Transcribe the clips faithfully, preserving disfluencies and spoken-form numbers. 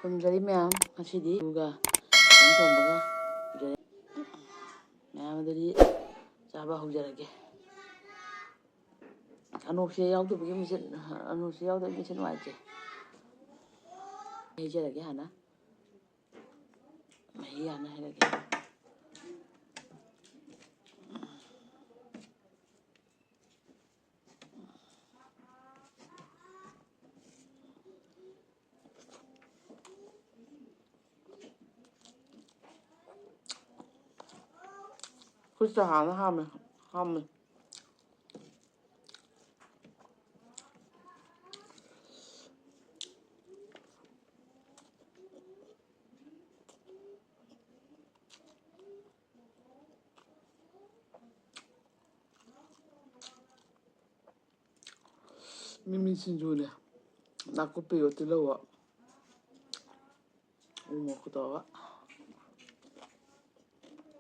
ꯊꯝꯖꯔꯤ ꯃꯌꯥꯝ, ꯉꯁꯤꯗꯤ ꯑꯗꯨꯒ ꯀꯩꯅꯣ ꯊꯣꯡꯕꯒ ꯄꯤꯖꯔꯦ꯫ ꯃꯌꯥꯝ ꯑꯗꯨꯗꯤ ꯆꯥꯕ ꯍꯧꯖꯔꯒꯦ꯫ ꯑꯅꯣꯞꯁꯦ ꯌꯥꯎꯗꯕꯒꯤ ꯃꯤꯠꯁꯦ, ꯑꯅꯣꯞꯁꯦ ꯌꯥꯎꯗꯕꯒꯤ ꯃꯤꯠꯁꯦ ꯅꯨꯡꯉꯥꯏꯇꯦ꯫ ꯍꯩꯖꯔꯒꯦ ꯍꯥꯟꯅ꯫ ꯃꯍꯤ ꯍꯥꯟꯅ ꯍꯩꯔꯒꯦ꯫ ꯈꯨꯠꯁꯦ ꯍꯥꯟꯅ ꯍꯥꯝꯃꯦ, ꯍꯥꯝꯃꯦ꯫ ꯃꯤꯃꯤ ꯁꯤꯡꯖꯨꯅꯦ꯫ ꯅꯥꯀꯨꯞꯄꯤꯒ ꯇꯤꯜꯍꯧꯒ ꯎ ꯃꯣꯔꯣꯛꯀ ꯇꯧꯔꯒ꯫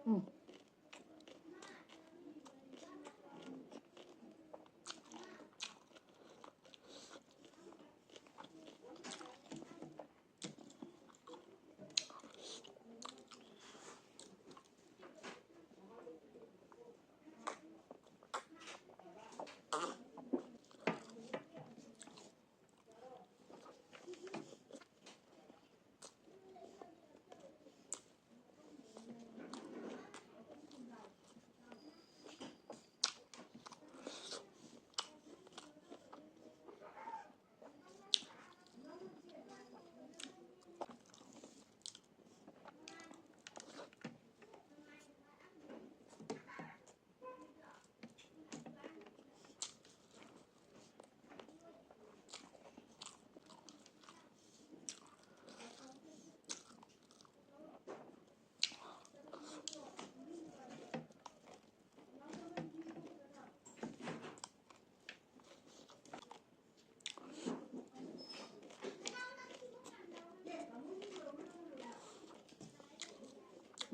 ꯎꯝ꯫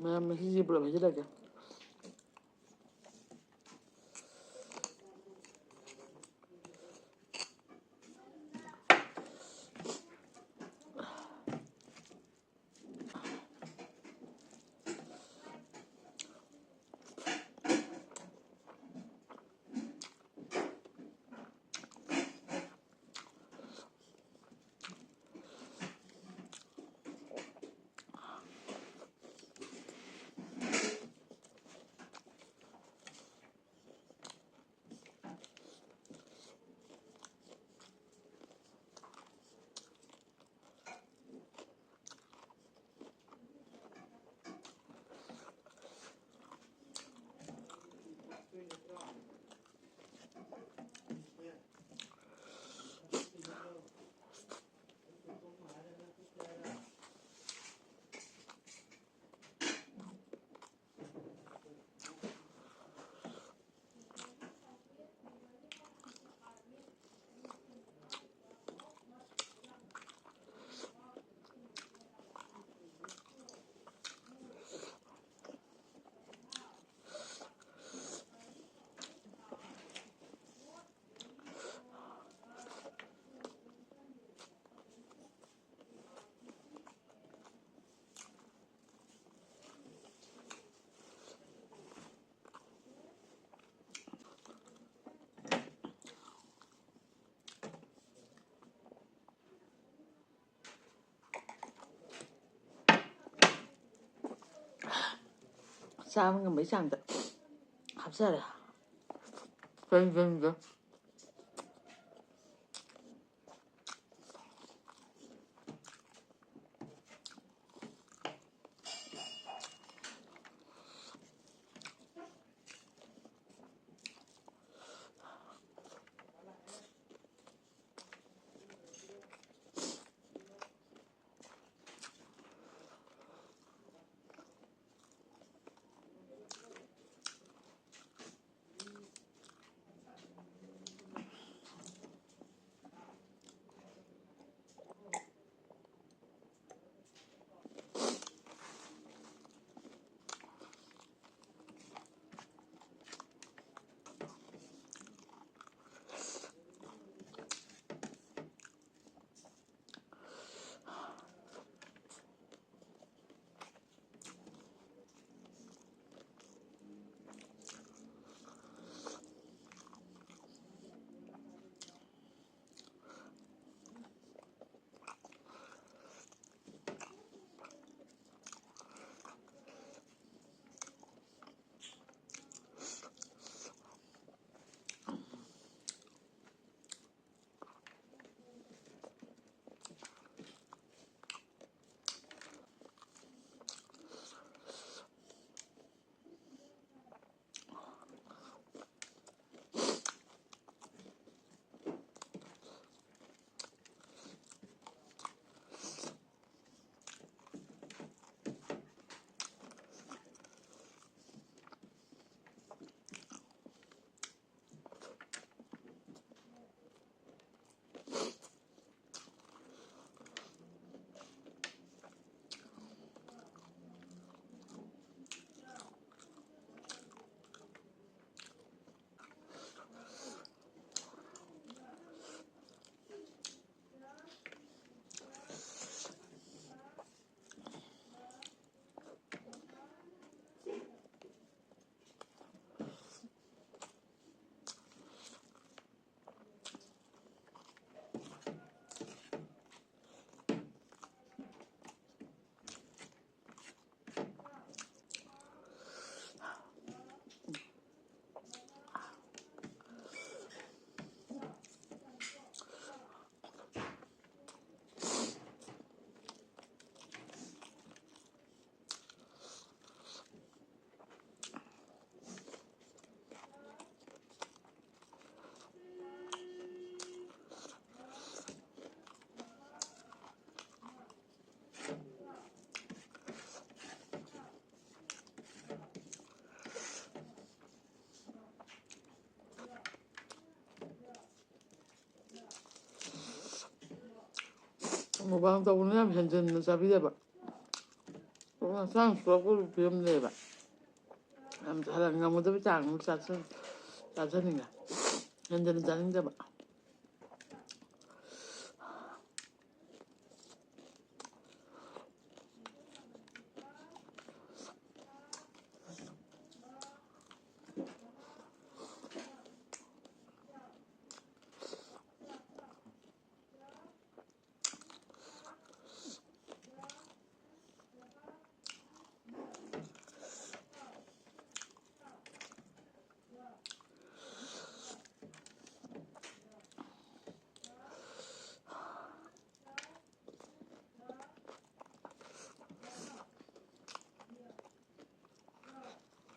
ꯃꯌꯥꯝ ꯃꯍꯤꯁꯦ ꯄꯨꯂꯞ ꯍꯩꯖꯤꯜꯂꯒꯦ꯫ ꯆꯥꯕ ꯉꯝꯕꯩ ꯆꯥꯡꯗ ꯍꯥꯞꯆꯔꯦ꯫ ꯐꯩ, ꯐꯩ, ꯐꯩ꯫ ꯃꯨꯛꯕꯥꯡ ꯇꯧꯕꯅ ꯌꯥꯝ ꯍꯦꯟꯖꯤꯟꯅ ꯆꯥꯕꯤꯗꯕ꯫ ꯍꯛꯆꯥꯡ ꯁꯣꯛꯄꯒꯤ ꯐꯤꯕꯝ ꯂꯩꯌꯦꯕ꯫ ꯌꯥꯝ ꯆꯥꯁꯤꯜꯂ ꯉꯝꯒꯗꯕ ꯆꯥꯡ ꯑꯃ ꯆꯥꯁꯤꯟ-, ꯆꯥꯁꯤꯟꯅꯤꯡꯉꯦ꯫ ꯍꯦꯟꯖꯟꯅ ꯆꯥꯅꯤꯡꯗꯕ꯫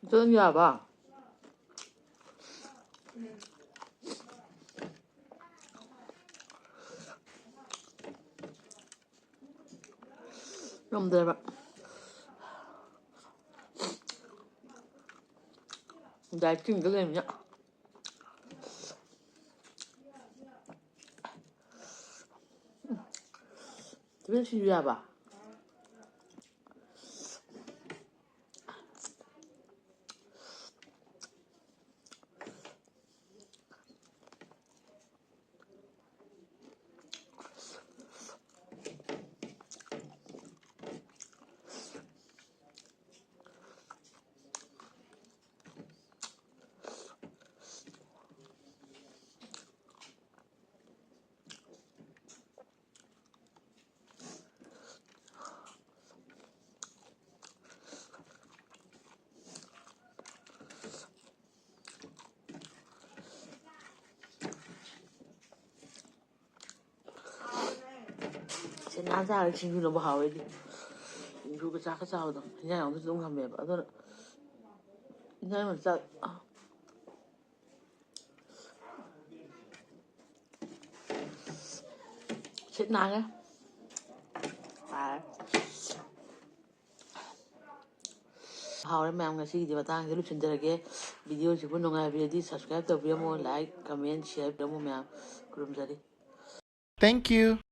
ꯆꯠꯅ ꯌꯥꯕ꯫ ꯉꯝꯗ꯭ꯔꯦꯕ꯫ ꯗꯥꯏꯠꯀꯤ ꯑꯃꯨꯛꯀ ꯂꯩꯔꯃꯤꯅ꯫ ꯇꯨꯃꯤꯟ ꯁꯤꯁꯨ ꯌꯥꯕ꯫ ꯁꯦ ꯅꯥꯟ ꯆꯥꯔꯒ ꯁꯤꯡꯖꯨꯅꯕꯨ ꯍꯥꯎꯋꯦꯗꯤ꯫ ꯁꯤꯡꯖꯨꯒ ꯆꯥꯛꯀ ꯆꯥꯕꯗꯣ ꯏꯟꯖꯥꯡ ꯌꯥꯎꯗꯁꯨ ꯑꯗꯨꯝ ꯉꯝꯃꯦꯕ꯫ ꯑꯗꯨꯅ ꯏꯟꯖꯥꯡ ꯌꯥꯎꯗ ꯆꯥꯛ ꯁꯤꯠ ꯅꯥꯜꯂꯦ꯫ ꯌꯥꯔꯦ꯫ ꯍꯥꯎꯔꯦ ꯃꯌꯥꯝ, ꯉꯁꯤꯒꯤꯗꯤ ꯃꯇꯥꯡꯁꯤꯗ ꯂꯣꯏꯁꯤꯟꯖꯔꯒꯦ꯫ ꯚꯤꯗꯤꯑꯣꯁꯤꯕꯨ ꯅꯨꯡꯉꯥꯏꯕꯤꯔꯗꯤ subscribe ꯇꯧꯕꯤꯔꯝꯃꯣ, like, comment, share ꯄꯤꯔꯝꯃꯣ ꯃꯌꯥꯝ꯫ ꯈꯨꯔꯨꯝꯖꯔꯤ꯫ Thank you.